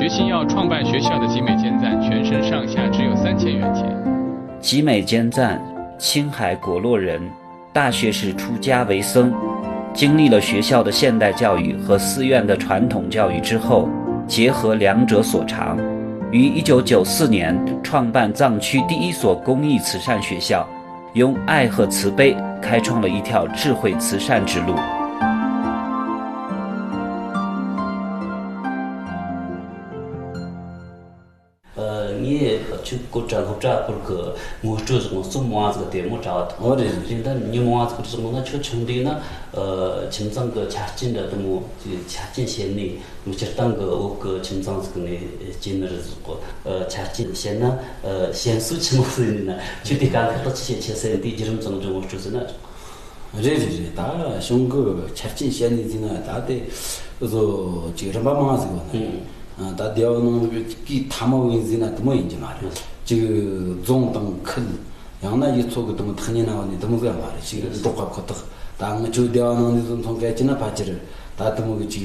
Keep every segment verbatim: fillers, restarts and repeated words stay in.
决心要创办学校的集美捐赞，全省上下只有三千元钱。集美捐赞，青海果洛人，大学士出家为僧，经历了学校的现代教育和寺院的传统教育之后，结合两者所长，于一九九四年创办藏区第一所公益慈善学校，用爱和慈悲开创了一条智慧慈善之路。 ངས་ཁྱོད་སྐོར་དྲ་སློབ་གྲྭ་སྐོར་གི་ངོ་སྤྲོད་ཟིག་ངོ་རྩོམ་མང་བ་ཟིག་དེ་མོ་དྲ་བ་དང་། ཨོ་རེད་རེད། དེ་འདྲ་མྱི་མང་བ་ཟིག་གིས་ཟིག་ངོ་ན་ཁྱོད་ཆུང་དུས་ན་ཁྱིམ་ཚང་གི་ཆ་རྐྱེན་འདྲ་དུ་མོ་ཆ་རྐྱེན་བཤད་ནས་སྤྱིར་བཏང་གི་བོད་གི་ཁྱིམ་ཚང་ཟིག་ནས་སྐྱེས་ནི་རེད་ཟིག་གོ། ཆ་རྐྱེན་བཤད་ན་ཞན་སུ་ཆི་མོ་ཟིག་ཡིན་ན་ཁྱོད་དེ་དཀའ་ཁག་ཏག་ཅི་བཤད་ཆི་ཟེར་འདི་བརྒྱུད་རིམ་ཙམ་འདྲ་ངོ་སྤྲོད་ཟེར་ན། རེད་རེད་རེད། ད་གཞུང་གི་ཆ་རྐྱེན་བཤད་ནས་ཟིན་ན་ད་དེ་བཟོ་ཅིག་རིམ་པ་མང་ཟིག་ཡོད་ནི་རེད། ད་སྡེ་བ་ནང་གི་ཐ་མ་བུ་ཡིན་ཟིན་ན་དུ་མོ་ཡིན་གྱི་མ་རེད། ཅིག་རྫོང་དང་ཁུལ་ཡང་ན་ཡུལ་ཚོ་གི་དུ་མོ་ཐག་ཉེ་ན་བ་ནས་དུ་མོ་ཟིག་མ་རེད། ཅིག་འབྲོག་པ་ཁོ་ཐག་ད་ང་ཆོ་སྡེ་བ་ནང་ནས་བཟོ་མཚོན་སྐད་ཅི་ན་ཕལ་ཆེར་ད་དུ་མོ་གི་ཅིག་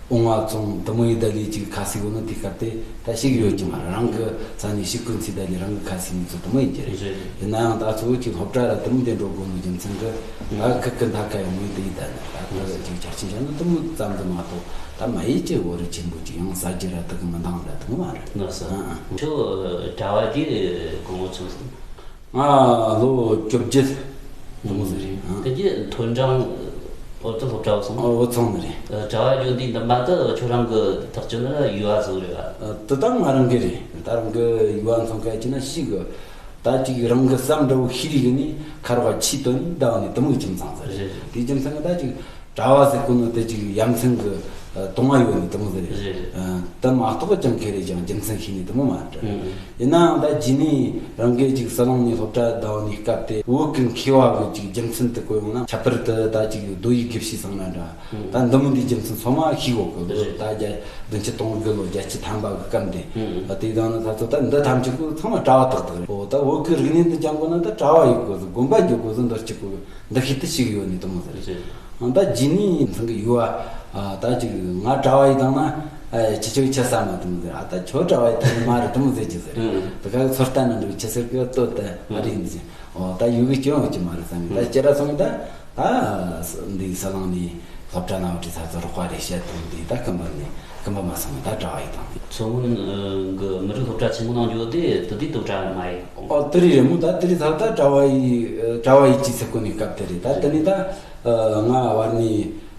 ཨོང་བ་ཚོང་དུ་མོ་ཡི་ད་ལས་ཅིག་ཁ་སིག་ཡོད་ནི་དེ་སྐབས་དེ། ད་ཞིག་ཡོད་ཀྱི་མ་རེད། རང་གི་ས་ནས་ཞིག་ཀུན་ཚིག་ད་ལས་རང་གི་ཁ་སིག་ནས་ཚོ་དུ་མོ་ཡིན་གྱི་རེད། རེད་རེད། ཡིན་ན་ཡང་ད་ཚོ་ཅིག་སློབ་གྲྭ་ལ་དུ་མོ་དེ་འགྲོ་དགོས་ནོ་རྒྱུ་མཚན་གི་ང་ཁི་ཁི་མཐའ་ཁ་ཡང་མི་དེ་ཡིན། ད་ནི་ད་ཁི་ཅིག་ཆ་རྐྱེན་བྱ་ནི་དུ་མོ་ཙམ་དུ་མ་གཏོགས་ད་མ་ཡིད་ཀྱི་བོ་རི་ཆེན་པོ་ཅིག་ཡང་ཟ་རྒྱུ་ར་དུ་གི་མི་འདང་ར་དུ་མོ་མ་རེད། ལགས་སོ། ཨ་ཨ། ཁྱོད་གྲྭ་བ་དེ་གོང་བོ་ཚོ་ཟིན། ང་ལོ་བཅོ་བརྒྱད་དུ་མོ་ཟིན་རེད། ཨ། དེ་རྗེས་མཐོ་འབྲིང་ཨོ་ཏོ་སློབ་གྲྭ་བ་སོང་། ཨོ་ཚང་ནི་རེད། གྲྭ་བ་རྒྱུན་དུ་འདི་མ་ད་ཁྱོད་རང་གི་ཐག་གཅོད་ནི་ཡུལ་བ་ཟིག་རེད་བ། དེ་ད་ང་རང་གི་རེད། ད་རང་གི་ཡུལ་བ་མཚོན་སྐད་ཅི་ན་ཞིག་གི་ད་ཅིག་རང་གི་བསམ་འདྲ་བོ་ཤེས་རིག་ནི་ཁར་བ་ཆེས་དོན་ནི་ཟླ་བ་ནས་དུ་མོ་གི་ཁྱིམ་ཚང་ཟེར། རེད་རེད། དེ་ཁྱིམ་ཚང་གི་ད་ཅིག་གྲྭ་བ་ཟེར་གོ་ནོ་དེ་ཅིག་ཡ་མཚན་གི་ཨ་གདུང་བ་ཡོད་ནི་དུ་མོ་ཟེར། རེད་རེད། ཨ་དེ་མ་གཏོགས་ཀྱང་ཁེ་རེ་ཅང་རྒྱུ་མཚན་ཤེས་ནི་དུ་མོ་མ་རེད། ཨང་། ཡིན་ནའང་ད་རྗེས་ནས་རང་གིས་ཅིག་ཟི་ལིང་ནས་སློབ་གྲྭ་བསྡད་ནི་སྐབས་དེ་བོད་ཀྱི་མཁས་པ་གི་ཅིག་རྒྱུ་མཚན་དུ་བཀོད་ཡོང་ན་ཁྱད་པར་དུ་ད་ཅིག་རྡོ་ཡི་དགེ་བཤེས་ཚང་མ་འདྲ། ད་འདི་མོ་འདི་རྒྱུ་མཚན་ཚང་མ་ཤེས་གོ་གི་ལོ། ད་བརྒྱ་བདུན་ཅུ་དོན་དགུ་ལོ་བརྒྱད་ཅུ་ཐམ་པ་གི་སྐབས་འདི། ཨ་དེ་དང་ནི་ད་ཚོ་ད་འདི་ཐམས་ཅད་ཀྱི་ཚང་མ་གྲྭ་བ་དག་དག་རེད། ཨོ་ད་བོད་ཀྱི་རིག་གནས་འདི་སྦྱང་དགོས་ན་ད་གྲྭ་བ་ཡོད་དགོས་ཟིག་དགོན་པ་འཇུག་དགོས་ཟིག་འདི་གཅིག་གོ་འདི་ཤེས་ཏི་ཞིག་ཡོད་ནི་དུ་མོ་ཟེར། ཨ་ད་རྗེས་ནས་ཚང་གི་ཡུལ་བ་ད་ཅིག་ང་གྲྭ་བ་ཡི་དང་ན་ཅི་ཆོག་ཆ་ས་མ་དུ་མོ་ཟེར། ཨ་ད་ཁྱོད་གྲྭ་བ་ཡི་དང་ན་མ་རེད་དུ་མོ་ཟེར་གྱི་ཟེར། ད་ག་ཚོད་ལྟ་ན་འགྲོ་ཆི་ཟེར་གི་ལྟོས་ད་ཨ་རིག་འདི་ཟེར། ཨོ་ད་ཡུལ་གི་སྐྱོན་ཡོད་ཀྱི་མ་རེད་བསམ་གི། ད་ཁྱེད་ར་སོང་ད་ད་འདི་ཟི་ལིང་ནས་སློབ་གྲྭ་ནང་བྲིས་ཚར་ཚོ་རོགས་པ་རེ་བཤད་དུ་འདི་ད་ཀུན་པ་ནས་ཀུན་པ་མ་སོང་ད་གྲྭ་བ་ཡི་དང་། མཚོ་སྔོན་གི་མི་རིགས་སློབ་གྲྭ་ཆེན་མོ་ནང་འཇོག་དེ་དུ་དུས་དུ་གྲྭ་མ་ཡི། ཨོ་དེ་རིགས་རེད་མོ། ད་དེ་རིགས་ཚར་ད་གྲྭ་བ་ཡི་གྲྭ་བ་ཡི་ཅི་ཚེ་ཀུན་ནས་སྐབས་དེ་རེད། ད་དེ་ནས་ད་ང་བར་ནས་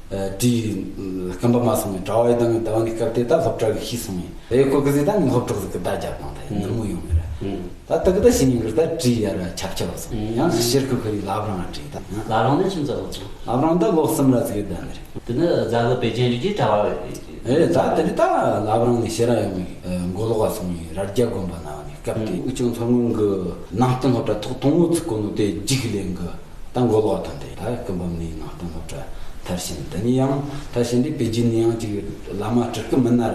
བྲིས་ཀུན་པ་མ་སོང་བའི་གྲྭ་བ་ཡི་དང་ད་བ་ནས་སྐབས་དེ་ད་སློབ་གྲྭ་གི་ཤེས་སོང་ངས་ཨེ་ཀོ་ཀི་ཟིག་ད་ངས་སློབ་གྲོགས་ཟིག་གི་ད་རྒྱབ་དང་ད་ནུ་མོ་ཡོང་གི་རེད། ད་དག་ད་ཤི་ཉིན་གི་ད་བྲིས་ཡ་ར་ཆབ་ཆབ་སོང་། ཡང་ཤེར་ཁུ་ཁུ་རི་ལབ་རང་བྲིས་ད། ལབ་རང་ནས་ཁྱིམ་ཚ་སློབ་ཚོ། ལབ་རང་ད་ལོ་གསུམ་ར་ཟིག་ཡོད་ད་ནི་རེད། དེ་ནི་རྫ་གི་པེ་ཅན་རིགས་ཀྱི་གྲྭ་བ་རེད། ཨེ་ད་དེ་ནི་ད་ལབ་རང་ནས་ཤེར་ར་ཡོང་གི་མགོ་ལོག་ག་སོང་ཡི་ར་རྒྱ་དགོན་པ་ན་བ་ནི་སྐབས་དེ་འུ་ཅང་མཚོ་སྔོན་གི་ནང་བསྟན་སློབ་གྲྭ་ཐོག་དང་བོ་ཚུགས་གོ་ནོ་དེ་འཇིག་ལེན་གི་ད་མགོ་ལོག་ཐོན་ཏེ་ད་སྐུ་འབུམ་ནས་ནང་བསྟན་སློབ་གྲྭ་མཐར་ཕྱིན། དེ་ནས་ཡང་མཐར་ཕྱིན་དུས་པེ་ཅིན་ནས་ཡང་ཅིག་བླ་མ་སྤྲུལ་སྐུ་མིན་ན་ར་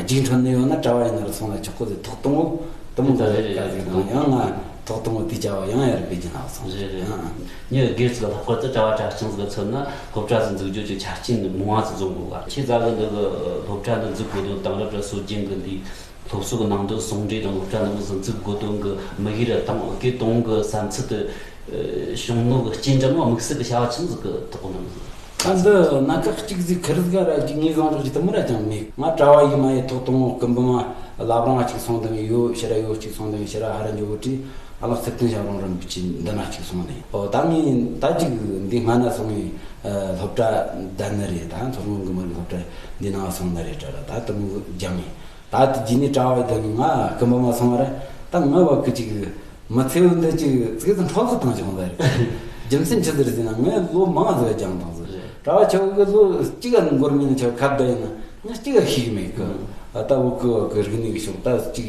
རྒྱུགས་འཕྲོད་ནས་ཡོད་ན་གྲྭ་བ་ཡིན་ན་ར་སོང་ལ་ཆོག་གོ་ཟེར། ཐོག་དང་བོ་དུ་མོ་གི་རེད་རེད་ཀ་ཟིག་དང་ཡང་ང་ཐོག་དང་བོ་དེ་བྱ་བ་ཡང་ཡར་པེ་ཅིན་ལ་སོང་། རེད་རེད། ཨང་། ངའི་སྒེར་ཚུགས་ལྷག་པར་དུ་གྲྭ་བ་གྲྭ་ཆུང་ཟིག་ཚོད་ན་སློབ་གྲྭ་ཟིག་འཛུགས་རྒྱུ་ཅིག་ཆ་རྐྱེན་མང་བ་ཟིག་བཟོ་དགོས་པ། ཁྱེད་རྫ་གི་འདི་གི་སློབ་གྲྭ་འདི་འཛུགས་དགོས་དོན་དེང་རབས་ཀྱི་སྲོལ་རྒྱུན་གི་འདི། སློབ་གསོ་གི་ནང་དོན་ཟུང་འབྲེལ་དང་སློབ་གྲྭ་ནང་ཟིན་ཚུགས་དགོས་དོན་གི་དམིགས་ཡུལ་དང་སྐད་གཏོང་གི་བསམ་ཚུལ་དེ་བྱུང་ནོ་གི་རྐྱེན་འདྲ་མོ་དམིགས་བསལ་གི་བྱ་བ་ཆི་མོ་ཟིག་གི་ཐོག་ནས་ཟིན། ད་འདི་སྣ་ཁ་གཅིག་ཟིག་ཁིར་ཟིག་ར་ཅིག་ངས་བཟང་རག་ཅིག་དུ་མི་ར་ཅང་མེད། ང་གྲྭ་བ་ཡི་མ་ཡི་ཐོག་དང་བོ་སྐུ་འབུམ་མ་བླ་བྲང་ང་གཅིག་སོང་དང་ཡོད་ཕྱིར་ར་ཡོད་གཅིག་སོང་དང་ཕྱིར་ར་ཧ་ར་འཇོ་བོ་ཁྲི་ཨ་ལགས་ཚེ་བརྟན་ཞབས་དྲུང་རིན་པོ་ཆེ་འདི་ན་གཅིག་སོང་ནས། ཨོ་ད་ངས་ད་ཅིག་འདི་སྔ་ན་སོང་ངས་སློབ་གྲྭ་བསྡད་ནི་རེད། ད་མཚོ་སྔོན་གི་མི་རིགས་སློབ་གྲྭ་འདི་ནང་སོང་ནི་རེད་དྲ་ར་ད་དུ་མི་སྦྱང་ངས། ད་དེ་རྗེས་ནས་གྲྭ་བ་ཡི་དང་ང་སྐུ་འབུམ་མ་སོང་བ་རེད། ད་ང་བ་གི་ཅིག་མི་ཚེ་བོ་འདི་ཅིག་ཙིག་ཙིག་འཕྲོ་ཚོ་བཏང་བྱུང་ད་རེད། རྒྱུ་མཚན་ཆི་ཟིག་རེད་ཟེར་ན་ངས་ལོ་མང་ཟིག་སྦྱངས་བཏང་ཟིག་གྲྭ་བ་ཆ་བོ་གི་ལོ་གཅིག་ག་འགོར་མིན་ཆ་བོ་ཁ་བརྡ་ཡིན་ན་ང་གཅིག་ག་ཤེས་གི་མེད་གི་ཨ་ད་བོད་གི་བ་གི་རིག་གནས་གི་ཕྱོགས་ད་ཅིག་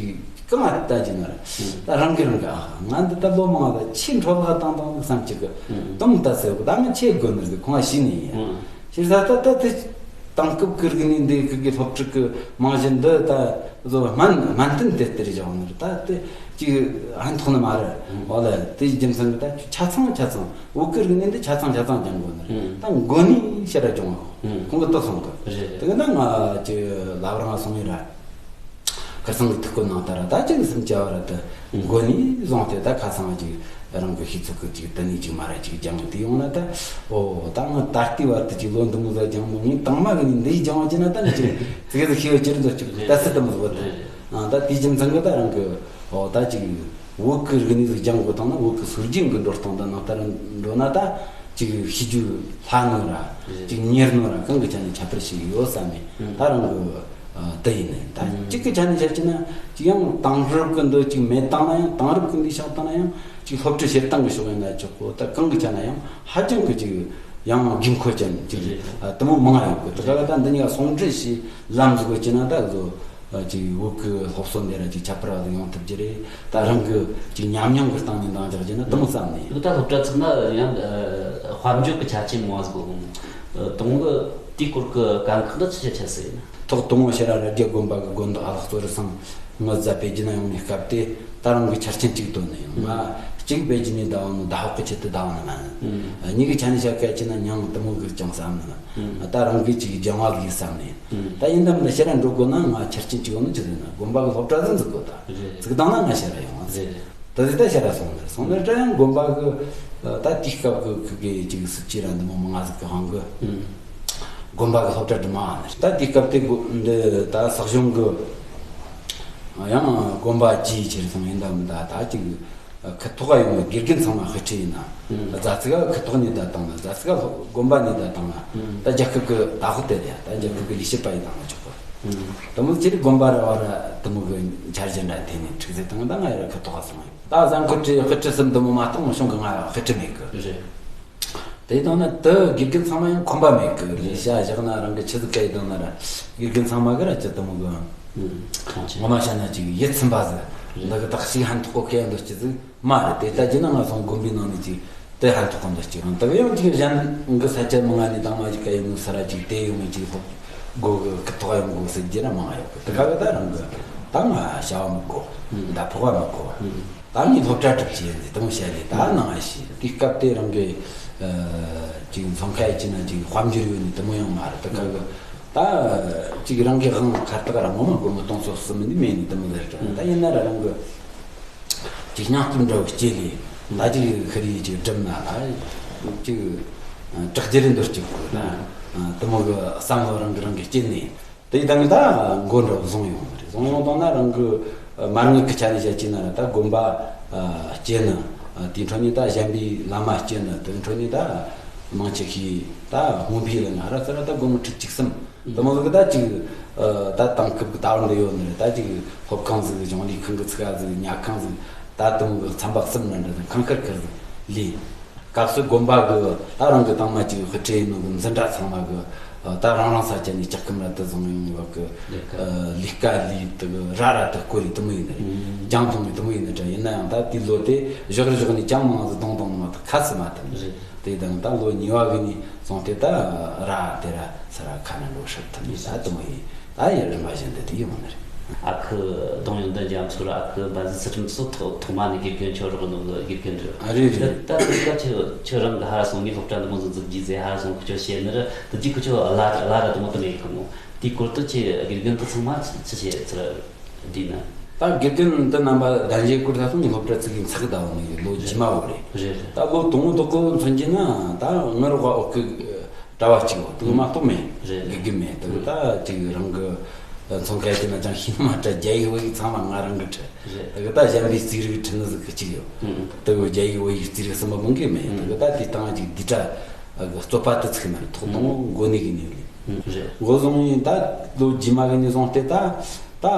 གང་ང་ལྟ་ཅི་ན་རེད། ད་རང་གི་རང་གི་ཨ་ང་འདི་ད་ལོ་མང་ཟིག་ཆེས་འཕྲོ་ལ་བཏང་བཏང་བསམ་གཅིག་གི་དུམ་ད་ཟེར་གི་ད་ང་ཆེས་དགོས་ནི་ཟིག་ཁོང་ཤེས་ནི་ཡིན། ཤེས་ས་ད་ད་དེ། དེང་སྐབས་ཀྱི་རིག་གནས་འདི་གི་གི་སློབ་ཕྲུག་གི་རྨང་གཞི་འདི་ད་བཟོ་སྨན་སྨན་བསྟེན་དེ་ལྟར་བཞག་ནི་རེད། ད་དེ་ཅིག་ཧན་ཐོག་ནི་མ་རེད། འོ་ལེ་དེ་རྒྱུ་མཚན་གི་ད་ཆ་ཚང་ཆ་ཚང་བོད་ཀྱི་རིག་གནས་འདི་ཆ་ཚང་ཆ་ཚང་སྦྱང་དགོས་ནི་རེད། ད་མགོ་ནས་ཕྱིར་ར་སྦྱོང་བ་ཁོང་གི་ཏོ་སོང་གི་རེད། དེ་གི་ན་ང་ཅི་ལབ་རང་སོང་ཡིན་ར། ཁར་སང་གི་ཐུགས་ཁུར་གནང་ད་ར་ད་ཅིག་སེམས་ཅན་བ་ར་ད་མགོ་ནས་བཟུང་སྟེ་ད་ཁ་སང་ཅིག་རང་གི་ཤེས་ཚོད་ཀྱི་ཅིག་དེ་ནས་ཅིག་མ་ར་ཅིག་སྦྱང་གི་དེ་ཡོང་ན་ད། ཨོ་ད་ང་ད་ལྟའི་བར་དུ་ཅིག་ལོ་འདི་མོ་ཟིག་སྦྱང་མོ་ངས་དང་མ་གི་ནས་འདི་སྦྱང་བ་ཅི་ན་ད་ནི་ཅིག་ཙི་གེ་ཟིག་ཤེས་ཡོད་ཅི་རེད་འདོད་ཅིག་ད་སི་དེ་མོ་ཟིག་བ་ད། ཨ་ད་དེའི་རྒྱུ་མཚན་གི་ད་རང་གི་ཨོ་ད་ཅིག་བོད་ཀྱི་རིག་གནས་ཟིག་སྦྱང་དགོས་དང་ན་བོད་ཀྱི་སྲོལ་རྒྱུན་གྱི་འགྲོ་སྟངས་དང་ནང་ལྟར་འགྲོ་ན་ད་ཅིག་ཤེས་རྒྱུ་སླ་ནོ་ར་ཅིག་མྱུར་ནོ་ར་གང་གི་ཆ་ནས་ཁྱད་པར་ཞིག་ཡོད་བསམ་ནས་ད་རང་གི་ཨ་དེ་ཡིན་ནས་ད་ཅིག་གི་ཆ་ནས་བཤད་ཀྱི་ན་ཅིག་ཡང་དེང་རབས་ཀྱི་འདི་ཅིག་མེད་བཏང་ན་ཡང་དེང་རབས་ཀྱི་འདི་བཞག་བཏང་ན་ཡང་ཅིག་སློབ་ཁྲིད་བྱེད་སྟངས་ཀྱི་ཕྱོགས་ཡིན་ན་ཆོག་གོ་ད་གང་གི་ཆ་ན་ཡང་ཧ་ཅང་གི་ཅིག་ཡང་དགོས་མཁོ་ཅན་ཅིག་རེད། ཨ་དེ་མོ་མང་ཡོད་གི་དེ་ག་ལ་ད་འདི་གཉིས་ཀ་ཟུང་འབྲེལ་བྱས་ལམ་ཟིག་གོ་ཅི་ན་ད་གཟོད། ཅིག་བོད་ཀྱི་སློབ་གསོ་འདི་ར་ཅིག་ཁྱད་པར་བ་ཟིག་ཡོང་ཐུབ་ཀྱི་རེད། ད་རང་གི་ཅིག་ཉམས་མྱོང་གི་སྟེང་ནས་འདང་རྒྱག་རྒྱུ་ན་དེ་མོ་བསམ་ནས་ཡིན། ད་སློབ་གྲྭ་ཚུགས་ན་ཡང་དཔལ་འབྱོར་གྱི་ཆ་རྐྱེན་མང་ཟིག་དགོས་གི། དང་གི་དེའི་སྐོར་གྱི་དཀའ་ཁག་འདི་ཆི་ཆི་ཆི་ཟིག་ཡིན། ཐོག་དང་པོ་ཕྱིར་ར་རི་རྒྱལ་དགོན་པ་གི་དགོན་བདག་ཨ་ལགས་གཙོ་རུ་སང་ངི་རྫ་པེ་རྒྱུ་ན་ཡོང་ནས་སྐབས་དེ་ད་རང་གི་ཆ་རྐྱེན་གཅིག་བཏོན་ནས་ཡོང་ང་གཅིག་པེ་རྒྱུ་ནས་ད་བ་ནི་ད་ཧོག་གི་ཆེད་དུ་ད་བ་ནི་མ་ཡིན། གཉིས་ཀྱི་ཆ་ནས་བཤད་སྐད་ཆ་ན་མྱང་དེ་མོ་གི་ཅང་བསམ་ནི་མ། ད་རང་གི་ཅིག་སྦྱང་བ་ལས་བསམ་ནས། ད་ཡིན་དམ་ལ་ཕྱིར་ར་འགྲོ་དགོས་ན་ང་ཆ་རྐྱེན་ཅིག་ཡོང་ནི་ཅི་ཟེར་ན་དགོན་པ་གི་སློབ་གྲྭ་ཟིག་འཛུགས་དགོས་ད། རེད། བཙུགས་བཏང་ན་ང་ཕྱིར་ར་ཡོང་བ་ཟེར། རེད། ད་ཟེར་ད་ཕྱིར་ར་སོང་ནས་སོང་ནས་ད་ཡང་དགོན་པ་གི་ད་དེའི་སྐབས་གི་གི་གི་ཅིག་སྲིད་ཇུས་ར་འདི་མོ་མང་ང་ཟིག་གི་དབང་གི་དགོན་པ་གི་སློབ་གྲྭ་འགྲིམ་མ་ནས་ད་དེའི་སྐབས་དེ་གི་འདི་ད་ས་གཞུང་གི་ཡང་དགོན་པ་བཅས་ཕྱིར་སོང་ཡིན་དམ་ད་ད་ཅིག་ཁུ་ཐོག་ཡོང་བའི་དགེ་རྒན་ཚང་མ་དཔེ་ཁྲིད་ཡིན་ན། རྫ་ཙིག་ཁུ་ཐོག་ནས་ད་བཏང་ན་རྫ་ཙིག་དགོན་པ་ནས་ད་བཏང་ན། ད་རྒྱལ་ཁབ་ཀྱི་ད་ཧོ་དེ་རེད་ད་རྒྱལ་ཁབ་ཀྱི་ལས་བྱེད་པ་ཡིན་ན་ཆོག་གི། དེ་མོ་ཅི་རིགས་དགོན་པ་ར་བ་ར་དེ་མོ་གི་འཆར་གཞི་འདྲ་འཐེན་ནས་ཁྲིག་ཟེར་བཏང་ད་ང་ཡ་ར་ཁུ་ཐོག་སོང་ཡོད། ད་བཟང་ཁུ་ཁྲི་ཁུ་ཁྲི་གསུམ་དེ་མོ་མ་གཏོགས་ངོ་གཞུང་གི་ང་ཡ་དཔེ་ཁྲིད་མེད་གི། རེད། དེ་དང་ན་དུ་དགེ་རྒན་ཚང་མ་ཡང་ཁོམ་པ་མེད་གི་ལས་བྱ་བཞག་ན་རང་གི་ཆི་ཟིག་ག་ཡི་དང་ན་ར་དགེ་རྒན་ཚང་མ་གི་ར་ཅི་དེ་མོ་གི། ངོ་མ་བཤད་ན་ཅིག་ཡིད་ཚིམ་པ་ཟིག་འདི་གི་དག་ཞིག་ཧན་ཐོག་གོ་གེ་འདི་ཅི་ཟིག་མ་རེད། དེ་ལྟ་རྒྱུ་ན་ང་སོང་དགོན་པའི་ནང་ནས་ཅིག་དེ་ཧན་ཐོག་གོ་འདི་ཅིག་རང་དག་ཡང་ཅིག་གཞན་གི་ས་ཆ་མི་ང་ནས་དང་མ་ཅིག་ག་ཡི་མི་ས་ར་ཅིག་དེ་ཡོང་ངེ་ཅིག་ཧོབ་གོ་གི་གི་ཐོག་ཡོང་གོ་ཟེར་རྒྱུ་ར་མང་ཡོད་གི། དེ་ག་གི་ད་རང་གི་ད་ང་བྱ་བ་མི་གོ་ད་ཕོག་པ་མི་གོ་བ། ད་ངས་སློབ་གྲྭ་གྲུབ་ཀྱི་ཡིན་ཟེར་དེ་མོ་བཤད་ལས་ད་ནང་ང་ཤི་དེའི་སྐབས་དེ་རང་གི་ཅིག་འཚོང་ཁ་ཡི་ཅི་ན་ཅིག་དཔལ་འབྱོར་ཡོད་ནི་དེ་མོ་ཡང་མ་རེད། དེ་ག་གི་ད་ཅིག་རང་གི་དབང་ཁ་བཏགས་ར་ངོ་མ་སྒོར་མོ་སྟོང་ཚོ་གསུམ་ནི་མེད་ནི་དེ་མོ་ཟེར་ཀྱང་ད་ཡིན་ན་ར་རང་གི་ཅིག་སྙིང་སྟོབས་འདྲ་བོ་སྐྱེས་ལས་ད་ཅིག་ཤི་རི་ཅིག་སྒྲུབ་ན་ད་ཅིག་དྲག་རྒྱུ་རེད་འདོད་ཅིག་གོ་ད་དེ་མོ་གི་བསམ་བློ་རང་གི་རང་གི་སྐྱེས་ནས། དེ་ཡི་དང་ད་མགོ་འདྲ་བཟུང་ཡོང་བ་རེད། བཟུང་ཡོང་དང་ན་རང་གི་མ་དངུལ་གི་ཆ་ནས་བཤད་ཀྱི་ན་ད་དགོན་པ་སྐྱེལ་ནི་དེའི་འཕྲོ་ནས་ད་གཞན་པའི་བླ་མ་སྐྱེལ་ནི་དེའི་འཕྲོ་ནས་ད་མང་ཆེ་ཤོས་ད་སྔོན་འཕེལ་ལ་ང་ར་ཚ་ར་ད་དགོན་པ་ཁྲི་གཅིག་གསུམ་དེ་མོ་ཟིག་ད་ཅིག་ད་དེང་སྐབས་ཀྱི་ད་བར་འདི་ཡོད་ནི་རེད། ད་ཅིག་སློབ་ཁང་ཟིག་གཞུང་ལས་ཁང་གི་ཚིག་ཟིག་ཉལ་ཁང་ཟིག་ད་དེ་མོ་གི་ཚན་པ་གསུམ་ནང་འདྲ་ཟིག་ཁང་ཁར་ཁར་ཟིག་ལས། སྐབས་སུ་དགོན་པ་གི་ད་རང་གི་དང་མ་ཅིག་དཔེ་ཁྲིད་ནོ་གི་འཛིན་གྲྭ་ཚང་མ་གི་ད་རང་རང་ས་ཆ་ནས་ལྕགས་ཁམ་ར་དུ་བཟུང་ཡོང་བ་གི་ལས་ཀ་ལས་དུ་ར་ར་དུ་སྐོར་རེ་དུ་མོ་ཡིན་ནི་རེད། ལྗང་དུང་གི་དུ་མོ་ཡིན་ནི་འདྲ་ཡིན་ན་ཡང་ད་དེ་ལོ་དེ་ཞོག་རེ་ཞོག་ནས་ཅང་མང་ཟིག་གཏོང་གཏོང་མ་ཐུབ་ཁ་སི་མ་ཐུབ་ནི་རེད། དེ་དང་ད་ལོ་ཉི་བ་གི་ནས་བཟུང་སྟེ་ད་ར་དེ་ར་ས་ར་ཁ་ན་འགྲོ་སྲིད་ཐུབ་ནི་ད་དུ་མོ་ཡིན། ད་ཡི་རིམ་པ་བཞིན་དུ་དེ་ཡི་མོ་ནི་རེད། ཨ་ཁུ་གདོང་ཡོན་ཏན་རྒྱ་མཚོ་ར་ཨ་ཁུ་འབའ་ཟི་སི་ཁྲིམས་སོགས་ཐོག་ཐོག་མ་ནས་དགེ་རྒན་ཆོ་རོགས་ནོ་གི་དགེ་རྒན་རེད། ཨ་རེད་རེད། ད་ད་དེ་སྐབས་ཁྱོད་ཁྱོད་རང་གི་ཧ་ར་སོང་ངས་སློབ་གྲྭ་འདི་མོ་ཟིག་འཛུགས་རྒྱུ་ཟེ་ཧ་ར་སོང་ཁུ་ཆོ་བཤད་ནི་ར་དེ་རྗེས་ཁུ་ཆོ་ལ་ལ་ར་དུ་མོ་དུ་མེད་ཁུ་མོ་དེའི་སྐོར་དུ་ཁྱེད་དགེ་རྒན་དུ་ཚང་མ་ཆི་ཆི་བྱེད་ཚུལ་བསྡུས་ན། ད་དགེ་རྒན་འདི་རྣམ་པ་གདན་ཞུའི་སྐོར་ད་སོང་ངས་སློབ་གྲྭ་ཚུགས་ཡིན་ཚགས་ད་འོང་ངས་ལོ་རྗེས་མ་བོ་རེད། རེད་རེད། ད་ལོ་དང་པོ་དུ་ཀོ་མཚོན་གྱི་ན་ད་ངི་རོགས་ཨོ་ཁུ། གྲྭ་བ་གཅིག་འོ་དུ་མ་གཏོགས་མེད། རེད། དགེ་རྒན་མེད་དུ་ད་ཅིག་རང་གི་མཚོན་ཁ་ཡི་ན་ཅང་ཤེས་ན་མ་དྲ་རྒྱ་ཡིག་བོད་ཡིག་ཚང་མ་ང་རང་གི་ཁྲིད། རེད། དུ་ད་གཞན་པའི་རྩིས་རིག་ཁྲིད་ནི་ཟིག་གི་གཅིག་ཡོད། དུ་རྒྱ་ཡིག་བོད་ཡིག་རྩིས་རིག་གསུམ་པོ་མང་གི་མེད། དུ་ད་དེ་སྟེང་ཅིག་འདི་གྲ་རྩོད་པ་དུ་ཚིག་ན་ཐོག་དང་མགོ་ནས་གི་ནས་ལས། རེད། འགོ་བཟུང་ཡིན་ད་ལོ་རྗེས་མ་གི་ནས་བཟུང་སྟེ་ད། ད་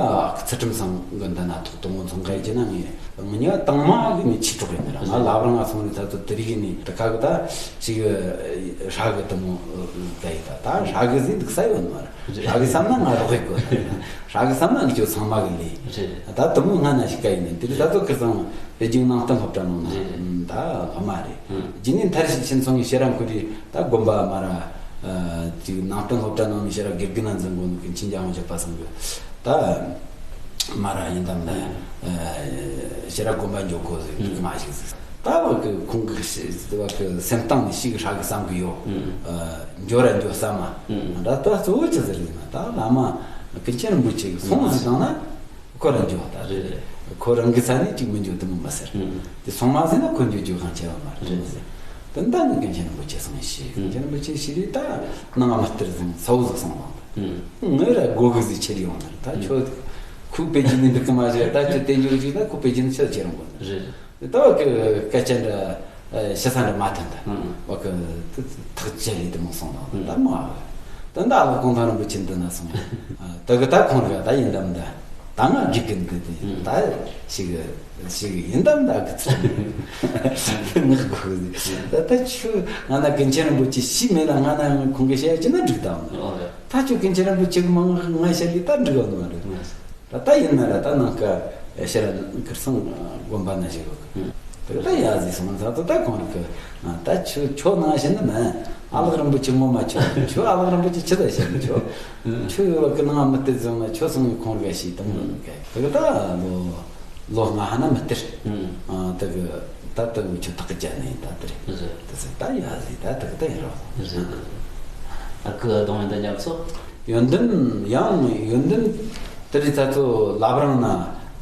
ཚུལ་ཁྲིམས་སང་གི་འདི་ན་ཐོག་དང་པོ་མཚོན་ཁ་ཡི་ན་ངས་ངི་ཉི་བ་དང་མ་གི་ནས་ཆི་གྲོགས་ཡིན་ན་ར་ང་ལབ་ར་ང་སོང་ནས་ད་ཚོ་དེ་རིགས་ནས་དེ་ཁ་གི་ད་ཞིག་ཧྲ་གི་དུ་མོ་ག་ཡི་ད་ད་ཧྲ་གི་ཟིན་འདུག་ས་ཡོད་ནོ་ར་ཧྲ་གི་བསམ་ན་ང་རོགས་ཡི་གོ་ཧྲ་གི་བསམ་ན་ངི་ཁྱོད་ཚང་མ་གི་ལས་ད་དུ་མོ་ང་ན་ཞིག་ག་ཡིན་ནི་དེ་རིགས་ད་ཚོ་ཁིར་སང་པེ་ཅིང་ནང་བསྟན་སློབ་གྲྭ་ནང་ན་ད་ཧ་མ་རེད། རྗེས་ནས་མཐར་ཞིག་ཕྱིན་སོང་ངས་ཤེས་ར་ཁུ་རི་ད་དགོན་པ་མ་ར་ཅིག་ནང་བསྟན་སློབ་གྲྭ་ནང་ནས་ཤེས་ར་དགེ་རྒན་ན་འཛིན་དགོས་ནི་ཀུན་མཁྱེན་རྒྱལ་དབང་བཞད་པ་སང་གི་ད་མ་ར་ཡིན་དམ་ལ་ཤེས་ར་དགོན་པ་འཇོག་དགོས་ཟིག་མ་ཞིག་ཟིག་ད་བ་གི་ཁོང་གི་བ་གི་སེམས་གཏིང་ནས་ཞིག་ཧྲ་གི་བསམ་གི་ཡོད། འཇོག་ར་འཇོག་བསམ་མ་ད་ད་གཙོ་བོ་ཅི་ཟེར་ཡིན་ན་ད་བླ་མ་ཀུན་མཁྱེན་རིན་པོ་ཆེ་གི་གསུང་ཟིག་བཏང་ན། ཁོ་རང་འགྱོ་བ་ད་རེད། རེད། ཁོ་རང་གི་ས་ནས་གཅིག་མི་འགྱོ་དུ་མི་མི་ཟེར། ཨང་། དེ་སོང་མ་ཟིན་ན་ཁོ་འགྱོ་རྒྱུ་གང་ཆེ་བ་མ་རེད། རེད། དེ་ད་ནི་ཀུན་མཁྱེན་རིན་པོ་ཆེ་སོང་ཞེས། ཀུན་མཁྱེན་རིན་པོ་ཆེ་ཞེས་རེད། ད་ནང་མི་སྟེར་ཟིན་ས་བོ་ཟིག་སོང་བ། ཨང་། ངའི་ར་སྒོ་གི་ཟིག་ཆེར་ཡོང་ནི་རེད། ད་ཁྱོད་ཁུག་པེ་ཅིན་ནས་འདུག་གི་མ་བྱས། ད་ཁྱོད་དེ་འགྱོ་ཅིག་ད་ཁུག་པེ་ཅིན་ནས་ཆེར་ཁྱེར་འོང་གི་རེད། ད་བ་གི་སྐད་ཆ་འདྲ་ཞུ་ས་འདྲ་མ་ཐོན་ད། ཨང་། བ་གི་ཐག་བཅད་ལས་དེ་མོ་སོང་དང་། ད་མ་བ་ད་འདི་ཨ་བ་གུང་ཐང་རིན་པོ་ཆེ་འདི་ན་སོང་། ད་གི་ད་ཁོང་ར་ད་ཡིན་དམ་ད། ད་ང་དགེ་རྒན་འདི་དེ་ད་ཞིག་ཞིག་ཡིན་དམ་ད་གི་ཚིག་ངག་གི་ད་ད་ཆུ་ང་ན་ཀུན་མཁྱེན་རིན་པོ་ཆེ་ཤི་མེད་ལ། ང་ན་ཁོང་གི་བཤད་ཀྱི་ན་འགྲིག་དམ། ད་ཆུ་ཀུན་མཁྱེན་རིན་པོ་ཆེ་གི་མང་ང་བཤད་ལས་ད་འགྲིག་བ་ནི་མ་རེད། ད་ད་ཡིན་ན་ར་ད་ནང་ཀ་ཤེས་ར་ཁིར་སང་དགོན་པ་ན་བཞུགས་གི། དེ་ད་ཡ་ཟིག་སོང་ས་ད་ད་ཁོང་ར་གི་ད་ཆུ་ཁྱོད་ནང་བཞིན་ནི་མིན། ཨ་ལགས་རིན་པོ་ཆེ་ངོ་མ་ཆོ་ཆོ་ཨ་ལགས་རིན་པོ་ཆེ་ཆི་ད་བཤད་ནི་ཆོ་ཆོ་ཡོད་བ་གི་ནང་མི་དེ་ཟིག་ན་ཆོ་སོང་ངི་ཁོང་ར་ག་ཤི་དང་། དེ་གི་ད་ལོ་ལོ་ལྔ་ཧ་ན་མི་སྟེར། ཨ་དེ་གི་ད་དེ་གི་ཆུ་ཐག་གི་བཅད་ནི་ད་དེ་རེད། རེད། དེ་ཟིག་ད་ཡ་ཟིག་ད་དེ་གི་ད་ཡིན་རོགས། རེད། ཨ་ཁུ་གདོང་ཡོན་ཏན་རྒྱ་མཚོ། ཡོན་ཏན་ཡང་ཡོན་ཏན་དེ་རིང་ད་ཚོ་བླ་བྲང་ན་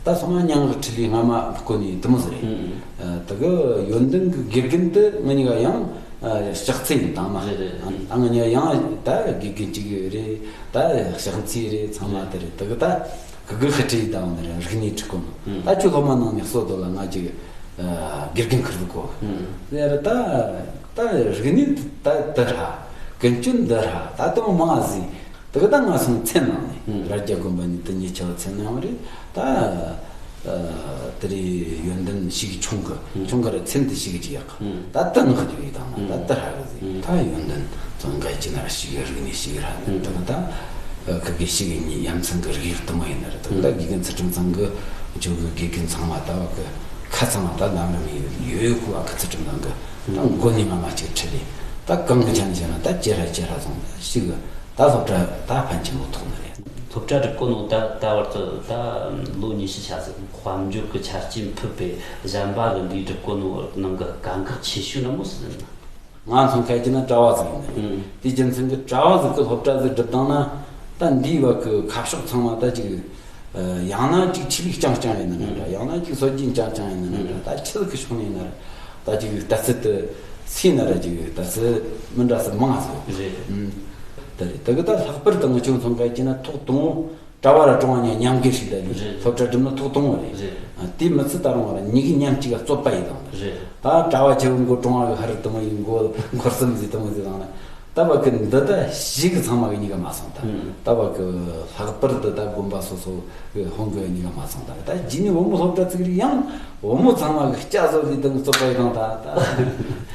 ད་སོ་མ་མྱང་གི་ཁྲི་ལི་སྔ་མ་བསྐོ་ནས་དེ་མོ་ཟིག་རེད། ཨ་དེ་གི་ཡོན་ཏན་གི་དགེ་རྒན་དེ་ང་གཉིས་ཀ་ཡང་ཨ་ལྕགས་ཚེ་ཡིན་དང་མ། རེད་རེད། ཨ་ང་གཉིས་ཀ་ཡང་ད་དགེ་རྒན་གཅིག་རེད། ད་ལྕགས་ཚེ་རེད། ཚང་མ་དེ་རེད། དེ་གི་ད་གི་གི་ཧི་ཁྲི་དང་ནི་རིག་གནས་ཁྲི་གོ་ནོ། ད་ཁྱོད་སློབ་མ་ནང་ནས་གསོ་དོ་ལ་ང་ཅིག་དགེ་རྒན་ཁུར་བུ་གོ། ཡ་ར་ད་ད་རིག་གནས་ད་འདི་ར་ཀུན་སྤྱོད་འདི་ར་ད་དུང་མང་ཟིག་དེ་གི་ད་ང་སོང་མཚན་ནང་ནས་རྭ་རྒྱ་དགོན་པ་ནས་དེ་ཉེ་ཆར་མཚན་ནང་རེད། ད་དེ་རེད། ཡོན་ཏན་ཞིག་ཆུང་གི་ཆུང་གི་ར་མཚན་དེ་ཞིག་ཅིག་ཡག་ད་དེ་ངག་རྒྱུ་ཡི་དང་ན་ད་དེ་ར་གི་ཟིག་ད་ཡོན་ཏན་ཙང་འགའ་ཅི་ན་ར་ཞིག་རིག་གནས་ཞིག་ར་ནི་དེ་ད་ཁི་གི་ཞིག་ཉི་ཡ་མཚན་གི་རིག་ཡིག་དུ་མ་ཡིན་ན་ར་དེ་ད་དགེ་རྒན་ཚུལ་ཁྲིམས་ཚང་གི་ཇོ་གི་དགེ་རྒན་ཚང་མ་ད་བ་གི་ཁ་ཚང་མ་ད་ལམ་རིམ་ཡོད་ཡོད་ཁུ་བ་གི་ཚུལ་ཁྲིམས་ཚང་གི་ད་མགོ་ནས་མ་མ་ཅིག་ཁྲིད་ལས་ད་གང་གི་ཆ་ནས་བྱས་ན་ད་ཅེ་ར་ཅེ་ར་སོང་ད་ཞིག་གི་ད་སློབ་གྲྭ་ད་ཕན་ཆེན་པོ་ཐོག་ནི་རེད། སློབ་གྲྭ་སྒྲུབ་གོ་ནོ་ད་ད་བར་དུ་ད་ལོ་ཉི་ཤུ་ཆ་ཟིག་དཔལ་འབྱོར་གྱི་ཆ་རྐྱེན་ཕུད་པའི་གཞན་པ་གི་འདིའི་སྒྲུབ་གོ་ནོ་ནང་གི་དཀའ་ཁག་ཆེ་ཤོས་ན་མོ་ཟེར་ན། ང་ཚོ་ཁ་ཅིག་ན་གྲྭ་བ་ཟིག་ཡིན་ནི་རེད། དེའི་རྒྱུ་མཚན་གྱི་གྲྭ་བ་ཟིག་གི་སློབ་གྲྭ་ཟིག་སྒྲུབ་བཏང་ན་ད་འདིའི་བ་གི་ཁ་ཕྱོགས་ཚང་མ་ད་ཅིག་ཡང་ན་ཅིག་ཆོས་ལུགས་རྐྱང་རྐྱང་ཡིན་ན་འདྲ། ཡང་ན་ཅིག་སྲོལ་རྒྱུན་རྐྱང་རྐྱང་ཡིན་ན་འདྲ། ད་ཆི་ཟིག་གི་ཕྱོགས་ནས་ཡིན་ན་ར་ད་ཅིག་ལྟ་ཚུལ་དུ་སུ་ཡིན་ན་ར་ཅིག་ལྟ་ཚུལ་མི་འདྲ་ས་མང་ཟིག་རེད། ད་རེད། དེ་གི་ད་ལྷག་པར་དུ་ང་ཆུང་ཚོང་ཁ་ཅིག་ན་ཐོག་དང་པོ་གྲྭ་བ་ར་གྲོང་བ་གཉིས་མཉམ་འགན་ཞིག་ད་ལས་རེད། སློབ་གྲྭ་སྒྲུབ་ན་ཐོག་དང་པོ་རེད། རེད། ཨ་དེ་མི་ཚེ་ད་རུང་བ་ར་གཉིས་ཀྱི་མཉམ་གཅིག་ག་རྩོད་པ་ཡིན་དང་། རེད། ད་གྲྭ་བ་ཆེ་བོ་མགོ་གྲོང་བ་གི་ཧར་དུ་མ་ཡིན་མགོ་འཁོར་གསུམ་ཟིག་དུ་མ་ཟིག་དང་ན་ད་བ་གི་འདི་ད་ཞིག་གི་ཚང་མ་གི་གཉིས་ཀ་མ་སོང་ད། ད་བ་གི་ལྷག་པར་དུ་ད་དགོན་པ་སོ་སོ་གི་ཧོང་གི་གཉིས་ཀ་མ་སོང་ད། ད་རྗེས་ནས་བུ་མོ་སློབ་གྲྭ་ཚིག་རིགས་ཡང་བུ་མོ་ཚང་མ་གི་སྐྱ་བཟོ་ཟིག་དང་རྩོད་པ་ཡིན་དང་ད། ད་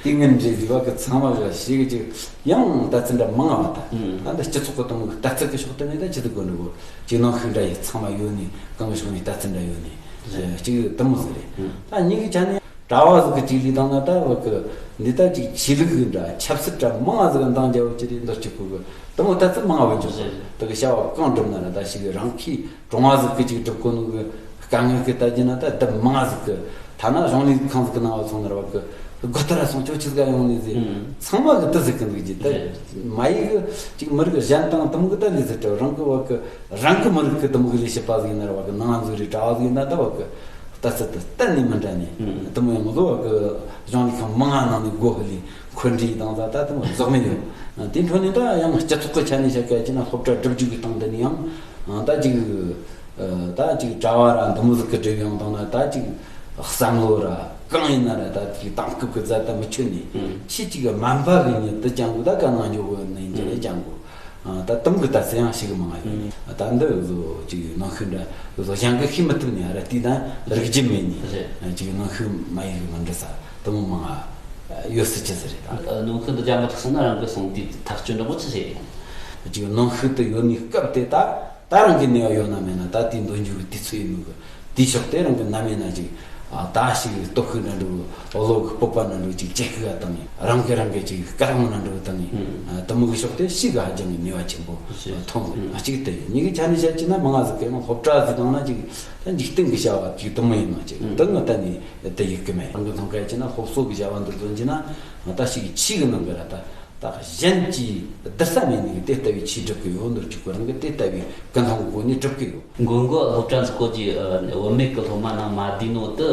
དེ་ངན་འདྲེ་ཟིག་བ་གི་ཚང་མ་གི་ཞིག་གི་ཅིག་ཡང་ད་ཚི་འདྲ་མང་བ་ད། ད་འདི་སྤྱི་ཚོགས་གི་དུ་མ་གི་ལྟ་ཚུལ་གི་ཕྱོགས་དུ་ནས་ད་ཅི་ཟིག་དགོས་འདུག་གོ། ཅིག་ནང་ཤུགས་འདྲ་ཡི་ཚང་མ་ཡོད་ནི་གང་གི་ཕྱོགས་ནས་ལྟ་ཚུལ་འདྲ་ཡོད་ནི་ཅིག་དུ་མོ་ཟིག་རེད། ད་ཉིད་ཀྱི་ཆ་ནས་གྲྭ་བ་ཟིག་གི་ཅིག་ལས་བཏང་ན་ད་བ་གི་འདི་ད་ཅིག་ཆོས་ལུགས་གི་འདྲ་ཆབ་སྲིད་འདྲ་མང་ཟིག་གི་འདང་རྒྱབ་ཅི་རེད་འདི་གཅིག་གོ་གི་དུ་མོ་ལྟ་ཚུལ་མང་བ་འཇོག་ཟིག་དུ་གི་བྱ་བ་གང་སྒྲུབ་ན་ར་ད་ཞིག་རང་ཁའི་གྲོང་བ་ཟིག་གི་ཅིག་སྒྲུབ་གོ་ནོ་གི་དཀའ་ངལ་གི་ལྟ་རྒྱུ་ན་ད་དུ་མང་ཟིག་གི་ཐ་ན་གཞུང་ལས་ཁང་ཟིག་གི་ནང་བ་སོང་ན་ར་བ་གི་སྒོ་ལྟར་སོང་ཁྱོད་ཆི་ཟིག་ག་ཡོང་ནི་ཟིག་ཚང་མ་གི་དུ་ཟིག་གི་འདུག་ཅི་ད་མ་ཡིག་གི་ཅིག་མི་རིགས་གཞན་དང་དུ་མོ་གི་ད་ལས་ཟིག་ད་རང་གི་བ་གི་རང་གི་མི་རིགས་གི་དུ་མོ་གི་ལས་བྱེད་པ་ཟིག་ཡིན་ན་ར་བ་གི་ནང་ཟིག་རེད་གྲྭ་བ་ཟིག་ཡིན་ན་ད་བ་གི་ལྟ་ཚུལ་དུ་གཏན་ནས་མི་འདྲ་ནི་དུ་མོ་ཡང་ལོ་བ་གི་གཞུང་ལས་ཁང་མང་ང་ནང་ནས་སྒོ་ཧི་ལི་འཁོན་འདྲི་དང་ད་ད་དུ་མོ་རྫོགས་མེད་ཡོད། དེ་འཕྲོ་ནས་ད་ཡང་སྤྱི་ཚོགས་གི་ཆ་ནས་བཤད་ག་ཅི་ན་སློབ་གྲྭ་སྒྲུབ་རྒྱུ་གི་སྟེང་དུ་ནི་ཡང་ད་ཅིག་ད་ཅིག་གྲྭ་བ་ར་འདི་མོ་ཟིག་གི་སྒྲུབ་ཡོང་དང་ན་ད་ཅིག་བསམ་བློ་ར་གང་ཡིན་ན་ར་ད་ཅིག་དེང་སྐབས་ཀྱི་རྫ་ད་མི་ཆོད་ནས་ཁྱེད་ཅིག་གི་སྨན་པ་གི་ཉིད་དུ་ཅང་གོ་ད་ག་ནང་འཇོག་གོ་ནི་ཡིན་གྱི་རེད་ཅང་གོ། ད་དུམ་གི་ད་ཚེ་ཡང་ཞིག་མང་ཡོད། ད་འདི་བཟོ་ཅིག་ནང་ཤུགས་འདྲ་བཟོ་གཞན་གི་ཤེས་མི་ཐུབ་ནས་ར་དེ་ད་རིག་རྒྱུ་མེད་ནས་ཅིག་ནང་ཤུགས་མ་ཡིག་མི་འདྲི་ས་དུ་མོ་མང་ཡོད་སྲིད་ཅི་ཟེར་རེད་ད། ནང་ཤུགས་འདི་རྒྱ་མི་ཐུག་སོང་ན་རང་གི་སོང་དུས་ཐག་གཅོད་འདྲ་མོ་ཆི་ཟེར་ཡིན། ཅིག་ནང་ཤུགས་དུ་ཡོད་ནས་སྐབས་དེ་ད། ད་རང་གི་ནུས་པ་ཡོད་ན་མེད་ན་ད་དེའི་འདོན་རྒྱུ་གི་དུས་ཚོད་ཡིན་ནོ་གི་དེའི་ཕྱོགས་དེ་རང་གི་ནམ་ཡིན་ན་ཅིག་ད་ཞིག་སྟོབས་ཤུགས་འདྲ་འདྲ་བོ་བློ་གི་སྤོབས་པ་འདྲ་འདྲ་བོ་ཅིག་ཅེ་ཁུ་ག་བཏང་ནས་རང་གི་རང་གི་ཅིག་དཀའ་ངལ་འདྲ་འདྲ་བོ་བཏང་ནས་དུ་མོ་གི་ཕྱོགས་དེ་ཞིག་ག་ཧ་ཅང་གི་ནུས་པ་ཆེན་པོ་ཐོན་གི་གཅིག་དེ་ཡིན། གཉིས་ཀྱི་ཆ་ནས་བཤད་ཀྱི་ན་མང་ང་ཟིག་གི་ཡང་སློབ་གྲྭ་ཟིག་བཏང་ན་ཅིག་ད་འཇིག་རྟེན་གི་བྱ་བ་ཅིག་དུ་མོ་ཡིན་ནོ་ཅིག་དུ་ངི་ད་ནི་དེ་ཡིག་གི་མེད། རང་གི་མཐོང་ག་ཅི་ན་སློབ་གསོ་གི་བྱ་བ་འདི་འདོན་གྱི་ན་ད་ཞིག་ཆི་གི་ནང་གི་ར་ད། ད་གཞན་གྱིས་བསྡུར་ས་མེད་ནས་དེ་ལྟ་བུའི་ཆོས་སྒྲུབ་ཀྱི་ཡོད། ནོར་གཅིག་པུ་རང་གིས་དེ་ལྟ་བུའི་ཀུན་སློང་སྒོ་ནས་སྒྲུབ་ཀྱི་ཡོད། མགོན་པོ་སློབ་གྲྭ་འཛུགས་སྐོར་གྱི་བུད་མེད་ཀྱི་སློབ་མ་ནང་མ་བསྡུས་ནོ་དེ་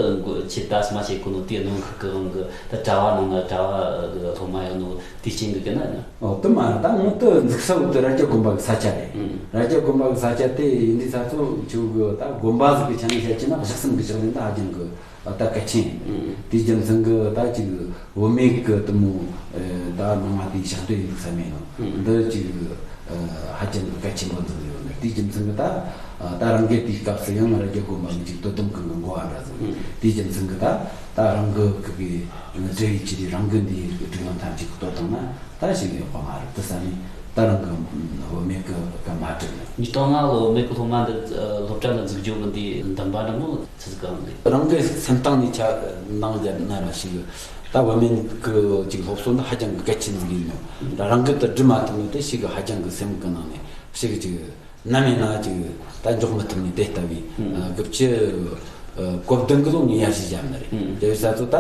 ཁྱེད་ད་སྨ་བྱེད་གོ་ནོ་དེའི་གནོན་ཤུགས་ཀྱི་དབང་གིས་ད་གྲྭ་བ་ནང་ལ་གྲྭ་བ་སློབ་མ་ཡོད་ནོ་དེའི་རྐྱེན་གྱིས་ཀྱི་ན། ཨོ་དེ་མ་རེད། ད་ངོ་དེ་འཛུགས་ས་བོ་དེ་རྭ་རྒྱ་དགོན་པ་གི་ས་ཆ་རེད། རྭ་རྒྱ་དགོན་པ་གི་ས་ཆ་དེ་ཡིན་དུས་ས་ཚོ་ཁྱོད་གི་ད་དགོན་པ་ཟིག་གི་ཆ་ནས་བཤད་ཀྱི་ན་གཞི་གསུམ་གི་ཕྱག་ལེན་ད་ཧ་ཅང་གི་ད་གལ་ཆེན་ཡིན། དེའི་རྒྱུ་མཚན་གྱིས་ད་ཅིག་བུད་མེད་ཀྱི་དེ་མོ་ད་ནང་མ་དེའི་ཕྱག་དོན་ཡིན་ས་མེད་ནོ། འདི་ཅིག་ཧ་ཅང་གི་གལ་ཆེན་པོ་འཛིན་ཡོད་ནི། དེའི་རྒྱུ་མཚན་གྱིས་ད་ད་རང་གི་དེའི་སྐབས་སུ་ཡང་རྭ་རྒྱ་དགོན་པ་གི་ཅིག་དོ་དམ་ཁང་གི་འགོ་བ་འདྲ་ཟིག་ཡིན། དེའི་རྒྱུ་མཚན་གྱིས་ད་ད་རང་གི་གི་གི་འབྲེལ་ཡོད་ཆེད་དུ་རང་གི་འདིའི་སྒྲིག་ལམ་ཐམས་ཅད་གཏོར་བཏང་ན་ད་ཞིག་ཡོད་པ་མ་རེད། དེ་ས་ནས་ད་རང་གི་བུད་མེད་ཀྱི་སྐབས་མ་བསྒྲིགས་ནས། ཉིས་སྟོང་ལྔ་ལོ་བུད་མེད་ཀྱི་སློབ་མ་འདི་སློབ་གྲྭ་འདི་འཛུགས་རྒྱུ་གི་འདི་འདུན་པ་འདྲ་མོ་ཆི་ཟིག་གང་འདུག་རང་གི་སེམས་གཏིང་ནས་ཆ་འདང་བརྒྱབ་ན་ར་ཞིག་ད་བུད་མེད་ཀྱི་ཅིག་སློབ་གསོ་འདི་ཧ་ཅང་གི་གལ་ཆེན་ཟིག་ཡིན་ནོ། ད་རང་གི་དེ་འགྲུབ་མ་ཐུབ་ནོ་དེ་ཞིག་ཧ་ཅང་གི་སེམས་གི་ནང་ནས་ཞིག་ཅིག་ནམ་ཡིན་ན་ཅིག་ད་འཇོག་མི་ཐུབ་ནི་དེ་ལྟ་བུའི་ཨ་དགུ་བཅུ་གོ་བདུན་གི་ལོ་ངས་ཡར་ཞུ་བརྒྱབ་ནི་རེད། རྒྱལ་བའི་ས་ཚོ་ད་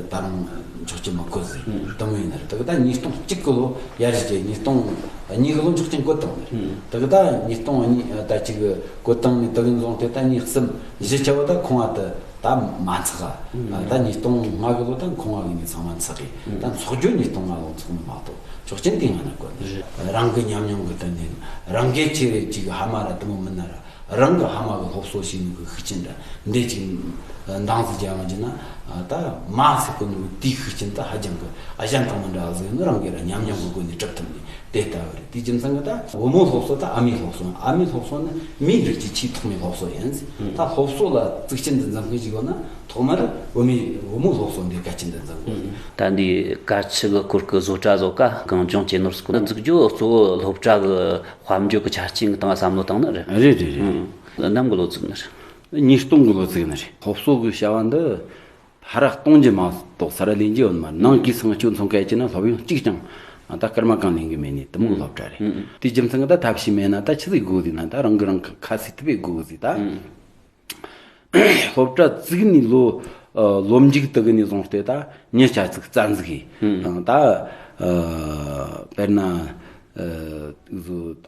ད་རང་འཇོག་རྒྱུ་མི་དགོས་ཟིག་དེ་མོ་ཡིན་ནི་རེད། དེ་གི་ད་ཉིས་སྟོང་གཅིག་གི་ལོ་ཡར་ཞུ་རྒྱུ་ཉིས་སྟོང་གཉིས་གི་ལོ་འཇོག་རྒྱུ་འགོ་བཏང་ནི་རེད། དེ་གི་ད་ཉིས་སྟོང་གཉིས་ད་གཅིག་གི་གོ་བཏང་ནི་དེ་གི་བཟུང་སྟེ་ད་ཉིས་གསུམ་བཞི་ཆ་བོ་ད་ཁང་བ་དེ་ད་མ་འཚགས་ག་ད་ཉིས་སྟོང་ལྔ་གི་ལོ་ད་ཁང་བ་གི་ནི་ཚང་མ་འཚགས་གི་ད་འཚོགས་རྒྱུ་ཉིས་སྟོང་ལྔ་ལོ་འཚོགས་ནི་མ་གཏོགས། ཆོག་མཆན་དེ་ང་ན་དགོས་ནི་རེད། རང་གི་ཉམས་མྱོང་གི་སྟེང་ནས་རང་གི་ཆེ་རེ་ཅིག་ཕ་མ་ར་དེ་མོ་མིན་ན་ར་རང་གི་ཕ་མ་གི་སློབ་གསོ་བྱས་ནི་གི་ཤུགས་རྐྱེན་འདྲ་འདི་ཅིག་འདང་ཟིག་རྒྱག་ཡོང་རྒྱུ་ན་ད་མ་ཟེར་གོ་ནི་དེའི་ཤུགས་རྐྱེན་ད་ཧ་ཅང་གི་ཨ་ཞང་དང་མི་འདྲ་ཟིག་ནི་རང་གི་ར་ཉམས་མྱོང་གི་སྒོ་ནས་གྲུབ་ཐུབ་ནི་དེ་ལྟ་བུ་རེད། དེའི་རྒྱུ་མཚན་གི་ད་བུ་མོ་སློབ་གསོ་ད་ཨ་མའི་སློབ་གསོ་ཨ་མའི་སློབ་གསོ་ནི་མིའི་རིགས་ཀྱི་ཆེས་ཐོག་མའི་སློབ་གསོ་ཡིན། ད་སློབ་གསོ་ལ་གཙིགས་ཆེན་དུ་འཛིན་མཁན་ཞིག་ཡོད་ན། ཐོག་མར་བུད་མེད་བུ་མོ་སློབ་གསོ་འདི་གལ་ཆེན་དུ་འཛིན་དགོས། ད་འདི་དཀར་ཆུ་གི་སྐོར་གི་བཟོ་གྲྭ་བཟོ་ག་གངས་ལྗོངས་སྐྱེ་ནོར་སྐོར་འཛུགས་རྒྱུ་གཙོ་བོ་སློབ་གྲྭ་གི་དཔལ་འབྱོར་གི་ཆ་རྐྱེན་གི་སྟེང་བསམ་བློ་བཏང་ནི་རེད། རེད་རེད་རེད། ནམ་གི་ལོ་བཙུགས་ནི་རེད། ཉིས་སྟོང་གི་ལོ་བཙུགས་ནི་རེད། སློབ་གསོ་གི་བྱ་བ་འདི་ཕར་གཏོང་རྒྱུ་མ་གཏོགས་ས་ར་ལེན་རྒྱུ་ཡོད་མ་རེད། ནང་གི་སང་ཆོས་མཚོན་གལ་ཆེ་ན་སློབ་ཡོན་གཅིག་ཀྱང་ད་སྐར་མ་གང་ལེན་གི་མེད་ནི་དེ་མོ་གི་སློབ་གྲྭ་རེད། དེའི་རྒྱུ་མཚན་གི་ད་ཐབས་ཤེས་མེད་ན་ད་ཆི་ཟིག་དགོས་ཟིག་ན་ད་རང་གི་རང་གི་ཁ་སེ་ཐུབ་པའི་དགོས་ཟིག་ད། སློབ་གྲྭ་བཙུགས་ནས་ལོ་ཨ་ལོ་མཇུག་དེ་གི་ནས་བཟུང་སྟེ་ད་མྱི་ཆ་ཚིག་རྩ་འཛུགས་ཡིན། ད་ཨ་དཔེར་ན་ཨ་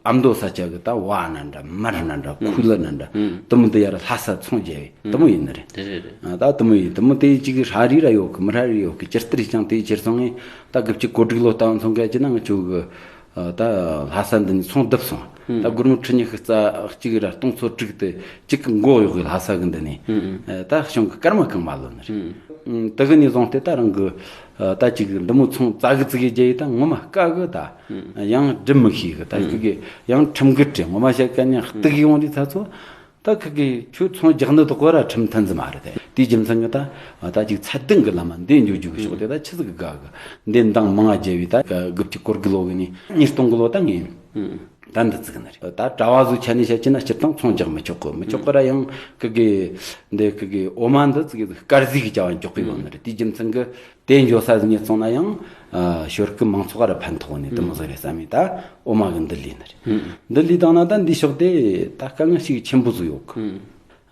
ཨ་མདོ་ས་ཆ་གི་ད་བ་ན་འདྲ་མར་ན་འདྲ་ཁུ་ལ་ན་འདྲ་དེ་མོ་འདི་ཡར་ལྷ་ས་ཚོང་རྒྱག་ཡི་དེ་མོ་ཡིན་ནི་རེད། དེ་རེད་རེད། ཨ་ད་དེ་མོ་ཡིན། དེ་མོ་དེ་གཅིག་ཧྲ་རི་ར་ཡོད་གི་མི་ཧྲ་རི་ཡོད་གི་ཇི་ལྟར་ཀྱང་དེ་ཁྱེར་སོང་ངས་ད་དགུ་བཅུ་གོ་དྲུག་ལོ་ལྟ་བུ་མཚོན་གལ་ཆེ་ན་ང་ཆོ་གི་ད་ལྷ་ས་འདི་ནས་ཚོང་བརྡིབས་སོང་། ད་སྒོར་མོ་ཁྲི་ཉི་ཤུ་རྩ་གཅིག་ར་སྟོང་ཚོ་དྲུག་དེ་གཅིག་གི་མགོ་གཡོག་གི་ལྷ་ས་གི་འདི་ནས་ད་གཞུང་གི་སྐར་མ་གང་མ་ལོན་ནི་རེད། དེ་གི་ནས་བཟུང་སྟེ་ད་རང་གི་ད་གཅིག་གི་འདི་མོ་ཚོང་ཙག་གི་ཙིག་གི་རྒྱ་ཡི་ད་ངོ་མ་དཀའ་གི་ད་ཡང་སྒྲུབ་མི་ཤེས་གི་ད་ཁི་གི་ཡང་ཁྲིམས་འགལ་རེད། ངོ་མ་བཤད་ག་ནས་གཏུག་ཡོང་དུས་ད་ཚོ། ད་ཁི་གི་ཁྱོད་ཚོང་རྒྱག་ནི་དོག་གོ་ར་ཁྲིམས་མཐུན་ཟི་མ་རེད་དེ། དེའི་རྒྱུ་མཚན་གི་ད་ད་ཅིག་ཚད་ལྡན་གི་ལམ་འདི་འཇུག་རྒྱུ་གི་ཕྱོགས་དེ་ད་ཆི་ཟིག་གི་དགའ་གི་འདི་འདང་མང་ང་རྒྱལ་བའི་ད་དགུ་བཅུ་གོ་དགུ་ལོ་གི་ནས་ཉིས་སྟོང་གི་ལོ་ད་ངས་ད་འདི་བཙུགས་ནི་རེད། ད་གྲྭ་བ་ཟིག་ཆ་ནས་བཤད་ཀྱི་ན་སྤྱིར་བཏང་ཚོང་རྒྱག་མི་ཆོག་གི་མི་ཆོག་གི་ར་ཡང་ཁི་གི་འདི་ཁི་གི་འོ་མ་འདི་ཙི་གི་དཀར་ཟས་གི་བྱ་བ་འཇོག་གི་ཡོད་ནི་རེད། དེའི་རྒྱུ་མཚན་གི་དེ་འགྱོ་ས་ཟིག་ཉིད་སོང་ན་ཡང་ཨ་ཞོར་གི་མང་ཚོགས་ར་ཕན་ཐོགས་ནས་དེ་མོ་ཟིག་རེད་བསམ་མེད་ད་འོ་མ་གི་འདི་ལས་ནི་རེད། འདི་ལས་བཏང་ན་ད་འདི་ཕྱོགས་དེ་ད་དཀའ་ངལ་ཞིག་ཆེན་པོ་ཟིག་ཡོད་གི་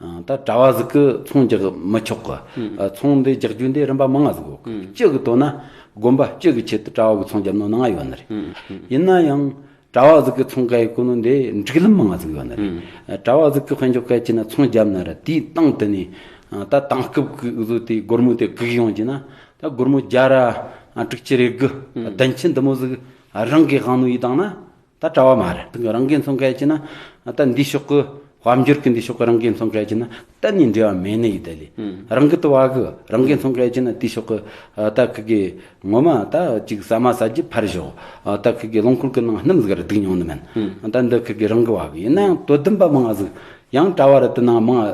ཨ་ད་གྲྭ་བ་ཟིག་གི་ཚོང་རྒྱག་མི་ཆོག་གི་ཨ་ཚོང་འདི་རྒྱག་རྒྱུ་འདི་རིམ་པ་མང་ང་ཟིག་ཡོད་གི་སྤྱི་གི་དོན་ན་དགོན་པ་སྤྱི་གི་ཆེད་དུ་གྲྭ་བ་གི་ཚོང་རྒྱབ་ནོ་ནང་ང་ཡོད་ནི་རེད། ཡིན་ན་ཡང་གྲྭ་བ་ཟིག་གི་ཚོང་ཁ་ཡི་གོ་ནོ་འདི་སྒྲིག་ལམ་མང་ང་ཟིག་ཡོད་ནི་རེད། གྲྭ་བ་ཟིག་གི་དཔལ་འབྱོར་གལ་ཆེ་ན་ཚོང་རྒྱབ་ན་ར་དེའི་སྟེང་དུ་ནས་ཨ་ད་དེང་སྐབས་གི་བཟོ་དེ་སྒོར་མོ་དེ་སྒུག་ཡོང་རྒྱུ་ན་ད་སྒོར་མོ་བརྒྱ་ར་ཨ་དྲུག་ཅུ་རེ་དགུ་ཨ་བདུན་ཅུ་འདི་མོ་ཟིག་ཨ་རང་གི་དབང་ནོ་ཡི་བཏང་ན་ད་གྲྭ་བ་མ་རེད། དེ་གི་རང་གི་ཚོང་ཁ་ཡི་ཆེ་ན་ཨ་ད་འདི་ཕྱོགས་གི་དཔལ་འབྱོར་གི་འདི་ཕྱོགས་གི་རང་གི་ཚོང་ཁ་ཡི་ཆེ་ན་གཏན་ནས་འབྲེལ་བ་མེད་ནི་ཡི་ད་ལས་རང་གི་དུ་བ་གི་རང་གི་ཚོང་ཁ་ཡི་ཆེ་ན་དེ་ཕྱོགས་གི་ཨ་ད་ཁི་གི་ངོ་མ་ད་ཅིག་ཟ་མ་ཟ་རྒྱུ་ཕར་ཞོག་ཨ་ད་ཁི་གི་རླངས་འཁོར་གི་ནང་སྣུམ་ཟིག་ར་སྡུག་མྱོང་ནི་མིན། ཨ་ད་འདི་ཁི་གི་རང་གི་བ་གི་ཡིན་ན་ཡང་དོ་དམ་པ་མང་ང་ཟིག་ཡང་གྲྭ་བ་ར་དེ་ནང་མང་ང་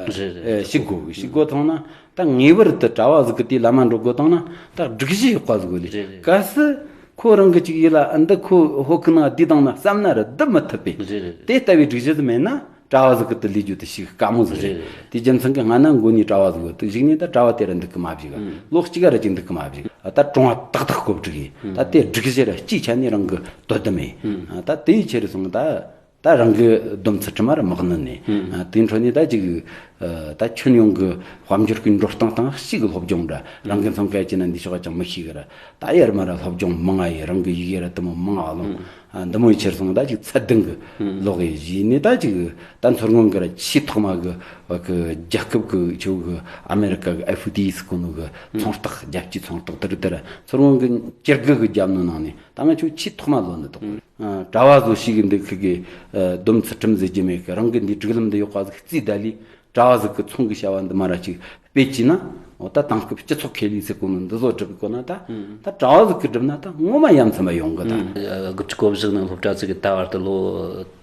རེད་རེད་ཞིག་དགོ་གི་ཞིག་དགོ་ཐང་ན་ད་ངེས་པར་དུ་གྲྭ་བ་ཟིག་གི་དེ་ལམ་མ་འགྲོ་དགོ་ཐང་ན་ད་སྒྲིག་གཞི་ཡོད་པ་ཟིག་དགོ་ལེ། རེད་རེད། གལ་སྲིད་ཁོ་རང་གི་ཅིག་ཡིད་ལ་ཨ་འདི་ཁོ་ཧོ་ཁི་ནང་བསྡུས་བཏང་ན་བསམ་ན་ར་བསྡུ་མི་ཐུབ་པས། རེད་རེད་རེད། དེ་ལྟ་བུའི་སྒྲིག་གཞི་དེ་མེད་ན་གྲྭ་བ་ཟིག་གི་དེ་ལས་རྒྱུ་དེ་ཞིག་དཀའ་མོ་ཟིག་རེད། རེད་རེད། དེ་རྒྱུ་མཚན་གི་སྔ་ན་མགོ་ནས་གྲྭ་བ་ཟིག་ཡོད་དེ་གཞུག་ནས་ད་གྲྭ་བ་དེ་ར་འདུག་གི་མ་བཞུག་ལོ་གཅིག་ར་ཅིག་འདུག་གི་མ་བཞུག་ད་གྲོང་བ་ཏག་ཏག་གོ་བསྒྲིགས་ཡིན། ད་དེ་སྒྲིག་གཞི་ར་སྤྱིའི་ཆ་ནས་རང་གི་དོ་དམ་ཡིན། ད་དེའི་ཆེད་རེ་སོང་ད། ད་རང་གི་སྡོམ་ཚུལ་ཁྲིམས་མར་མི་གནོད་ནས། ཨ། དེ་འཕྲོ་ནས་ད་ཅིག་ཨ། ད་ཁྱོན་ཡོངས་ཀྱི་དཔལ་འབྱོར་གྱི་འགྲོ་སྟངས་དང་ཕྱིའི་གི་སློབ་སྦྱོང་འདྲ་རང་གི་མཚོན་སྐད་ཅིག་ན་འདི་ཕྱོགས་ཀྱང་མི་ཤེས་གི་ར། ད་ཡར་མར་སློབ་སྦྱོང་མང་ང་ཡི་རང་གི་ཡི་གེ་ར་དེ་མོ་མང་ང་ལོང་། ཨ། འདི་མོ་ཡི་ཕྱིར་སོང་ད་ཅིག་ཚད་ལྡན་གི་ལོག་ཡི་གཞི་ནས་ད་ཅིག་ད་མཚོ་སྔོན་གི་ར་ཆེས་ཐོག་མ་གི་བ་གི་རྒྱལ་ཁབ་གི་ཆེ་བོ་གི་ཨ་མེ་རི་ཀ་གི་ཨེཕ་ཌི་ཨེ་ཟེར་གོ་ནོ་གི་ཚོང་རྟགས། རྒྱལ་སྤྱིའི་ཚོང་རྟགས་དེ་རིགས་དེ་ར་མཚོ་སྔོན་གི་ཅིར་གི་གི་རྒྱབ་ནོ་ནང་ནས་ད་ང་ཆོ་ཆེས་ཐོག་མ་ལོན་ནི་དོག་ཨ། གྲྭ་བ་བཟོ་ཤེས་གི་འདུག་ཁི་གི་ཨ། སྡོམ་ཚུལ་ཁྲིམས་ཟེར་རྒྱུ་མེད་གི། རང་གི་འདི་སྒྲིག་ལམ་འདི་ཡོག་ག་ཟིག་རྩིས་ད་ལི། གྲྭ་བ་ཟིག་གི་ཚོང་གི་བྱ་བ་འདི་མ་ར་ཅིག་སྤེལ་གྱི་ན། འོ་ད་དེང་སྐབས་སྤྱི་ཚོགས་ཁེ་ལས་ཟེར་གོ་ནོ་འདི་བཟོ་སྒྲུབ་གོ་ན་ད། ད་གྲྭ་བ་ཟིག་གི་སྒྲུབ་ན་ད་ངོ་མ་ཡ་མཚན་པ་ཡོང་གི་ད། ཨ། དགུ་བཅུ་གོ་བཞི་ནང་སློབ་གྲྭ་ཟིག་གི་ད་བར་དུ་ལོ་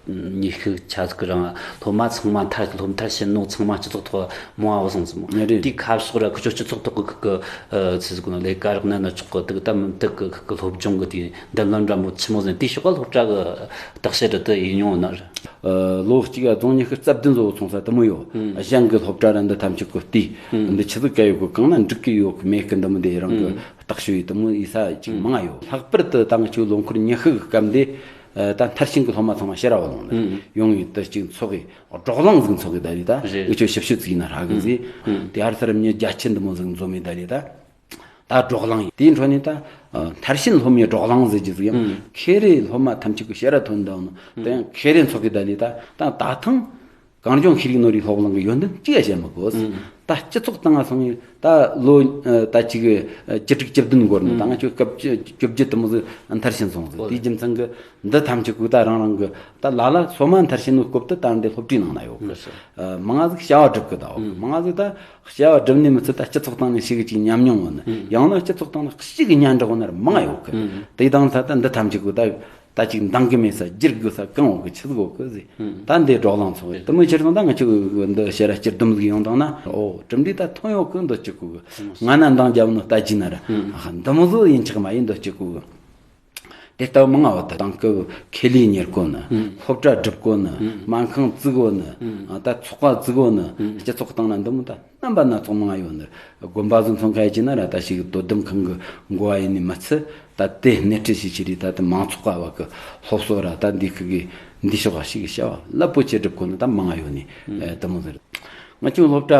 ཉི་ཤུ་ཆ་ཟིག་གི་རིང་སློབ་མ་ཚང་མ་མཐར། སློབ་མཐར་ཕྱིན་ནོ་ཚང་མ་སྤྱི་ཚོགས་ཐོག་མང་བ་བཟུང་ཟིན་མོ། ཨ། རེད། དེའི་ཁ་ཕྱོགས་ར་ཁུ་ཆོ་སྤྱི་ཚོགས་ཐོག་གི་ཁུ་གི་ཨ། ཚེ་ཟིག་གི་ལས་ཀ་རག་ན་ནི་ཆོག་གི། དེ་གི་ད་མི་དེ་གི་ཁུ་གི་སློབ་སྦྱོང་གི་དེ་འདི་ལོན་འདྲ་མོ་ཆི་མོ་ཟིན་དེའི་ཕྱོགས་ག་སློབ་གྲྭ་གི་བརྟག་དཔྱད་ར་དེ་ཡིན་མྱོང་ན་ར། ཨ། ལོ་གཅིག་ག་རྫོང་ཉི་ཤུ་རྩ་བདུན་བཟོ་བོ་ཚོང་ས་དེ་མོ་ཡོད། ཨ། གཞན་གི་སློབ་གྲྭ་ར་འདི་ཐམས་ཅད་གི་དེ་འདི་ཆི་ཟིག་ག་ཡོད་གི། གང་ན་འགྲིག་གི་ཡོད་གི་མེད་གི་འདི་མོ་འདི་རང་གི་བརྟག་ཞིབ་ཡི་དེ་མོ་ཡི་ས་ཅིག་མང་ཡོད། ལྷག་པར་དུ་ད་ང་ཆོའི་ལོ་འཁོར་ཉི་ཤུ་གི་སྐབས་འདི། ཨ། ད་མཐར་ཕྱིན་གི་སློབ་མ་ཚང་མ་ཕྱི་ར་བ་ལོང་ནི་ཡོང་ཡི་དེ་ཅིག་ཚོགས་གི་བགྲོ་གླེང་ཟིག་ཚོགས་གི་ད་ལི་ད། རེད། འུ་ཆོ་ཞིབ་དཔྱོད་ཚིག་ན་ཧྲ་གི་ཟིག་དེ་ཧར་སར་མྱི་རྒྱ་ཆེན་འདི་མོ་ཟིག་འཛོམས་མི་ད་ལི་ད། ད་བགྲོ་གླེང་ཡིན། དེའི་འཕྲོ་ནས་ད། ཨ། མཐར་ཕྱིན་སློབ་མའི་བགྲོ་གླེང་ཟེར་རྒྱུ་ཟིག་ཡང་ཁེ་རེ་སློབ་མ་ཐམས་ཅད་ཀྱི་ཕྱི་ར་ཐོན་འདུག་ནོ། དེ་ཡང་ཁེ་རེ་ཚོགས་གི་ད་ལི་ད། ད་ད་ཐེངས་གངས་ལྗོངས་ཤེས་རིག་ནོར་བུའི་སློབ་གླིང་གི་ཡོན་ཏན་ཅི་ཡ་བཤད་མི་དགོས། ད་སྤྱི་ཚོགས་སྟེང་ང་སོང་ངས་ད་ལོ་ད་ཅིག་བཅུ་དྲུག་བཅུ་བདུན་འགོར་ནས་ད་ང་ཆོ་སྐབས་བཅུ་བཅུ་བརྒྱད་དུ་མོ་ཟིག་མཐར་ཕྱིན་སོང་ཟིག་དེའི་རྒྱུ་མཚན་གི་འདི་ཐམས་ཅད་གི་ད་རང་རང་གི་ད་ལ་ལ་སོ་མ་མཐར་ཕྱིན་ནོ་སྐབས་དུ་ད་འདི་སློབ་གྲྭའི་ནང་ན་ཡོད་གི། ཨ། མང་ང་ཟིག་བྱ་བ་སྒྲུབ་གི་ད། མང་ང་ཟིག་ད་བྱ་བ་སྒྲུབ་ནས་མི་ཚད་ད་སྤྱི་ཚོགས་སྟེང་ནས་ཞིག་གི་ཅིག་ཉམས་མྱོང་ཡོད་ནི། ཡང་ན་སྤྱི་ཚོགས་སྟེང་ན་ཞིག་གི་སྙན་གྲགས་ཡོད་ནི་མང་ཡོད་གི། དེ་དང་ད་ད་འདི་ཐམས་ཅད་གི་ད་ད་ཅིག་འདང་གི་མེད་ས་བསྒྱུར་དགོས་ས་གང་ཡོད་གི་ཆི་ཟིག་ཡོད་གི་ཟིག་ད་འདི་བགྲོ་གླེང་ཚོགས་དེ་མོ་ཕྱིར་སོང་ད་ང་ཆོ་འདི་ཕྱི་ར་སྤྱིར་སྡོམ་ཟིག་ཡོང་དང་ན། ཨོ་གྲུབ་འབྲས་ད་ཐོན་ཡོད་གི། འདི་ཅི་གོ་གི། ང་ན་འདང་རྒྱབ་ནོ་ལྟ་ཅི་ན་ར། ཨ། འདི་མོ་ཟིག་ཡིན་ཆག་མ་ཡིན། འདི་ཅི་གོ་གི། དེ་ལྟ་བུ་མང་ང་བ་ད། དེང་སྐབས་ཁེ་ལས་གཉེར་གོ་ནི། སློབ་གྲྭ་སྒྲུབ་གོ་ནི། སྨན་ཁང་བཙུགས་གོ་ནི། ད་ཚོགས་པ་བཙུགས་གོ་ནི། སྤྱི་ཚོགས་སྟེང་ན་འདི་མོ་ད་རྣམ་པ་སྣ་ཚོགས་མང་ང་ཡོད་ནི། དགོན་པ་ཟིག་མཚོན་ཁ་ཡ་ཅི་ན་ར་ད་ཞིག་དོ་དམ་ཁང་གི་འགོ་བ་ཡིན་ནི་མི་ཚད། ད་དེ་སྣེ་ཁྲིད་བྱེད་ཆེད་རེད། ད་དེ་མང་ཚོགས་པ་བ་གི་སློབ་གསོ་ར་ད་འདི་ཁུ་གི་འདི་ཕྱོགས་ཞིག་བྱ་བ་རླབས་པོ་ཆེ་སྒྲུབ་གོ་ནི་ད་མང་ང་ཡོད་ནི། དེ་མོ་ཟེར། ང་ཆོའི་སློབ་གྲྭ།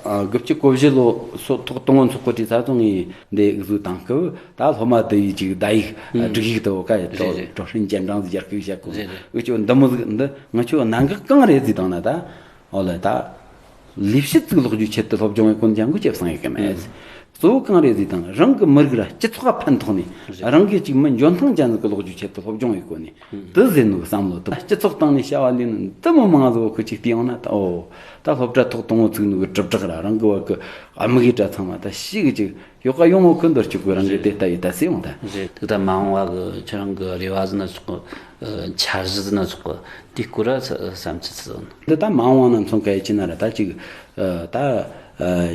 ཨ། དགུ་བཅུ་གོ་བཞི་ལོ་སོ་ཐོག་དང་པོ་འཚོགས་གོ་དུས་ས་ཚོང་ངས་འདི་འུ་ཚོ་དེང་སྐབས་ད་སློབ་མ་དེ་ཡི་ཅིག་བརྡ་ཡིག་སྒྲིག་ཡིག་དེ་བོ་ཀ་ཡི་ཀྲོ་ཀྲོ་ཧྲིན་ཅན་ཀྲང་ཟེར་རྒྱ་སྐད་བཤད་གོ། འུ་ཆོ་འདི་མོ་ཟིག་འདི་ང་ཆོ་གནད་འགག་གང་རེད་ཟེར་དང་ན་ད། ཨོ་ལེ་ད། ལས་བྱེད་ཅིག་ལོག་རྒྱུའི་ཆེད་དུ་སློབ་སྦྱོང་ཡི་གོ་ནས་ཡང་གོ་ཅེས་བསང་ཡི་གི་མེད། གཙོ་བོ་གང་རེད་ཟེར་དང་རང་གི་མི་རིགས་ར་སྤྱི་ཚོགས་ཕན་ཐོགས་ནས་རང་གི་ཅིག་མི་འཇོན་ཐང་ཅན་ཟིག་གི་ལོག་རྒྱུའི་ཆེད་དུ་སློབ་སྦྱོང་ཡི་གོ་ནས། དེ་ཟེར་ནོ་བསམ་བློ་དེ་སྤྱི་ཚོགས་སྟེང་ནས་བྱ་བ་ལས་ནི་འདི་མོ་མང་ཟིག་བོ་ཁུ་ཅིག་བལྟས་ཡོང་ན་ད། ཨོ་ད་སློབ་གྲྭ་ཐོག་དང་པོ་བཙུགས་ནོ་གི་གྲུབ་འབྲས་ར་རང་གི་བ་གི་དམིགས་ཡུལ་ར་ཚང་མ་ད་ཞིག་གི་ཅིག་ཡོག་ག་ཡོང་ངོ་ཁུ་འདོར་ཅིག་གི་རང་གི་དེ་ལྟ་ཡི་ད་སེ་ཡོང་ད། རེད། དེ་ད་མ་འོངས་བ་གི་ཁྱེད་རང་གི་རེ་བ་ཟིན་ན་ཆོག་གི། འཆར་གཞི་ཟིན་ན་ཆོག་གི། དེའི་སྐོར་ར་བསམ་ཚུལ་ཟིན། འདི་ད་མ་འོངས་བ་ན་མཚོན་ག་ཡི་ཅི་ན་ར་ད་ཅིག་ད་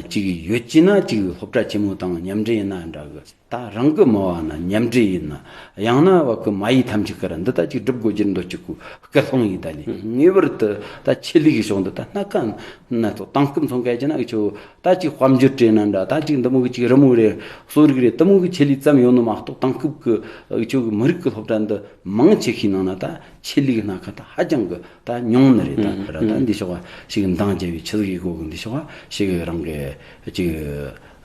ཅིག་ཡོད་ཅི་ན་ཅིག་སློབ་གྲྭ་ཆེན་མོ་དང་མཉམ་འབྲེལ་ཡིན་ན་འདྲ་གི། ད་རང་གི་མི་བ་ན་མཉམ་འབྲེལ་ཡིན་ན་ཡང་ན་བ་གི་མ་ཡི་ཐམས་ཅད་ཀར་འདི་ད་ཅིག་སྒྲུབ་དགོས་རྒྱུར་འདོད་ཅིག་གུ་སྐུལ་སློང་ཡིན། ད་ལས་ངེས་པར་དུ་ད་ཆེད་ལས་ཀྱི་ཕྱོགས་འདི་ད་སྣ་ཁ་སྣ་ཚོགས་དེང་སྐབས་མཚོན་ག་ཡི་ཅི་ན་འུ་ཆོ་ད་ཅིག་དཔལ་འབྱོར་སྤྲད་ན་འདྲ། ད་ཅིག་འདི་མོ་གི་ཅིག་རི་མོ་རེད། གསོ་རིག་རེད། དེ་མོ་གི་ཆེད་ལས་ཙམ་ཡོད་ནོ་མ་གཏོགས་དེང་སྐབས་ཀྱི་འུ་ཆོ་གི་མི་རིགས་ཀྱི་སློབ་གྲྭ་འདི་མང་ཆེ་ཤོས་ནང་ན་ད་ཆེད་ལས་ཀྱི་སྣ་ཁ་ད་ཧ་ཅང་གི་ད་ཉུང་ནི་རེད། ད་ར་ད་འདི་ཕྱོགས་ཞིག་འདང་རྒྱབ་པའི་ཆི་ཟིག་ཡི་གོ་གི། འདི་ཕྱོགས་ཞིག་རང་གི་ཅིག་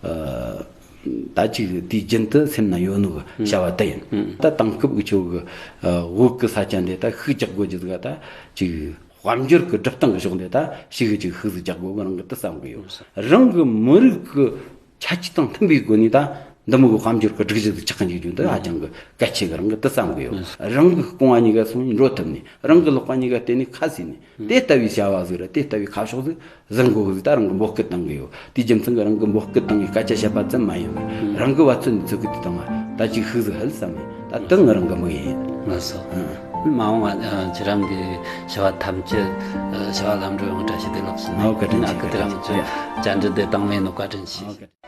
ཨ། ད་ཅིག་དུས་རྒྱུན་དུ་སེམས་ན་ཡོད་ནོ་གི་བྱ་བ་དེ་ཡིན། ད་དེང་སྐབས་ཀྱི་ཆོ་གི་ཨ། བོད་ཀྱི་ས་ཆ་འདི་ད་ཤུགས་རྒྱག་དགོས་རྒྱུ་ཟིག་ད་ཅིག་དཔལ་འབྱོར་གྱི་སྒྲུབ་སྟངས་ཀྱི་ཕྱོགས་འདི་ད་ཞིག་གི་ཅིག་ཤུགས་ཟིག་རྒྱག་དགོས་གི་རང་གི་དེ་བསམ་གི་ཡོད། རང་གི་མི་རིགས་ཀྱི་ཁྱད་ཆོས་དང་མཐུན་པའི་སྒོ་ནས་ད་འདི་མོ་གི་དཔལ་འབྱོར་གྱི་སྒྲིག་གཞི་ཟིག་ཆགས་ཀྱི་འཇུག་རྒྱུ་འདི་ཧ་ཅང་གི་གལ་ཆེ་གི་རང་གི་དེ་བསམ་གི་ཡོད། རང་གི་རྐང་བ་གཉིས་ཀ་སོང་ནས་འགྲོ་ཐུབ་ནས་རང་གི་ལག་པ་གཉིས་ཀ་བརྟེན་ནས་ཁ་ཟས་ནས་དེ་ལྟ་བུའི་བྱ་བ་ཟིག་ར་དེ་ལྟ་བུའི་ཁ་ཕྱོགས་ཟིག་ཟིན་དགོས་གི་ཟིག་ད་རང་གི་འབོད་སྐུལ་གཏང་གི་ཡོད། དེའི་རྒྱུ་མཚན་གྱིས་རང་གི་འབོད་སྐུལ་གཏང་གི་སྐད་ཆ་བཤད་པ་ཙམ་མ་ཡིན་པར་རང་གི་བ་ཚོད་འདི་ཚོད་གི་དེ་བཏང་བ་ད་ཅིག་ཤུགས་ཟིག་ཧལ་བསམ་ནས་ད་དེ་ང་རང་གི་དམིགས་ཡུལ་ཡིན། ལགས་སོ། ཨང་། མ་འོངས་བ་ཁྱེད་རང་གི་བྱ་བ་ཐམས་ཅད་བྱ་བ་ལམ་འགྲོ་ཡོང་བཀྲ་ཤིས་བདེ་ལེགས་ཟེར་ནས། ཨོ་བཀའ་དྲིན་ཆེ། ཨ་ཁུ་དེ་རང་ཚོ་བཅར་འདྲི་འདི་དང་ལེན་ནོ་བཀའ་དྲིན་ཆེ། ཨོ་བཀའ།